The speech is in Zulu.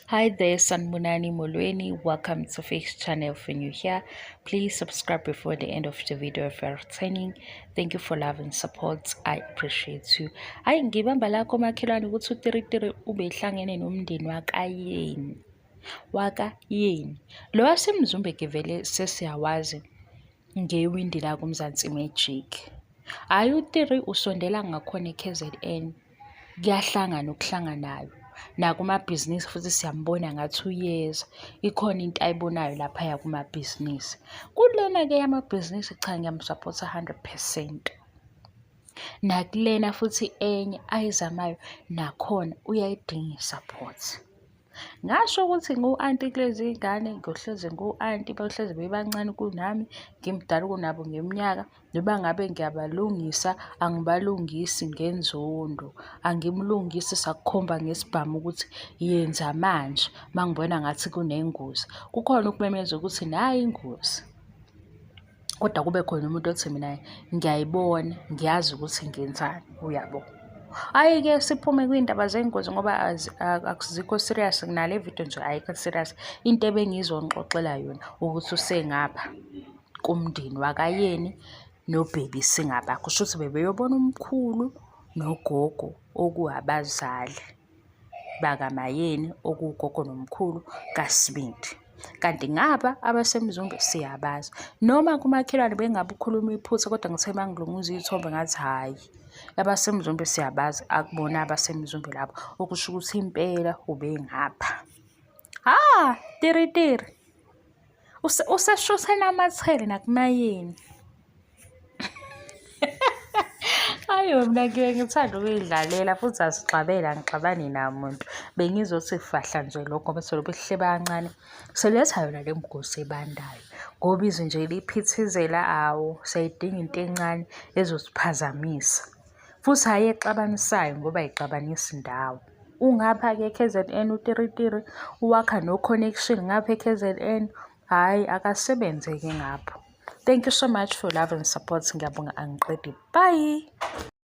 Hi there, Sanibonani Molweni. Welcome to Face Channel. If you're new here, please subscribe before the end of the video if you're returning. Thank you for love and support. I appreciate you. Hayi ngibamba lakho makhelwane ukuthi utiritiri ubehlangene nomndeni wakayeni. Wakayeni. Lo waseMzumbe ke vele sesiyawazi ngewindi la kuMzansi Magic. Hhayi uTiri usondela ngakhona e-K_Z_N, kuyahlangana okuhlanganayo. Nakumabhizinisi futhi siyambona ngathi uyeza, ikhona into ayibonayo laphaya kumabhizinisi. Kulena-ke yamabhizinisi cha ngiyamsaphotha hundred percent. Nakulena futhi enye ayizamayo nakhona uyayidinga i-support. Ngasho ukuthi ngiwu-anti kulezi ngane, ngiyohlezi ngiwu-anti, bayohlezi bebancane kunami, ngimdala kunabo ngeminyaka. Noma ngabe ngiyabalungisa, angibalungisi ngenzondo. Angimlungisi sakukhomba ngesibhamu ukuthi yenza manje uma ngibona ngathi kunengozi. Kukhona ukumemeza ukuthi nayi ingozi. Kodwa kube khona umuntu othi mina ngiyayibona, ngiyazi ukuthi ngenzani, uyabo. Hhayi-ke siphume kwiy'ndaba zey'ngozi ngoba azikho serious nale video nje ayikho serious. Into ebengizonixoxela yona ukuthi usengapha kumndeni wakayeni noBheki singabakho. Kusho ukuthi bebeyobona umkhulu nogogo okuwabazali. bakaMayeni okuwugogo nomkhulu kaSibindi. Kanti ngaba abaseMzumbe siyabazi. Noma kumakhelwane bengabukhuluma iphutha kodwa ngithe uma ngilunguza iy'thombe ngathi hhayi, abaseMzumbe siyabazi akubona abaseMzumbe labo. Okusho ukuthi impela ubengapha. Ha, tiritiri. Useshuthe nakuMayeni. Hhayi mina ngike ngithande ukuy'dlalela futhi asixabene angixabani namuntu. Bengizothi fahla nje lokho ngoba selokhu sihleba kancane. Siletha yona le mgosi ebandayo ngoba izwe nje liphithizela awu siyayidinga into encane ezosiphazamisa. Futhi hhayi exabanisayo ngoba ayixabanisi ndawo. Ungapha-ke e-K_Z_N utiritiri wakha no-connection ngapha e-K_Z_N, hhayi akasebenze-ke ngapho. Thank you so much for love and support. Ngiyabonga angiqedi. Bye.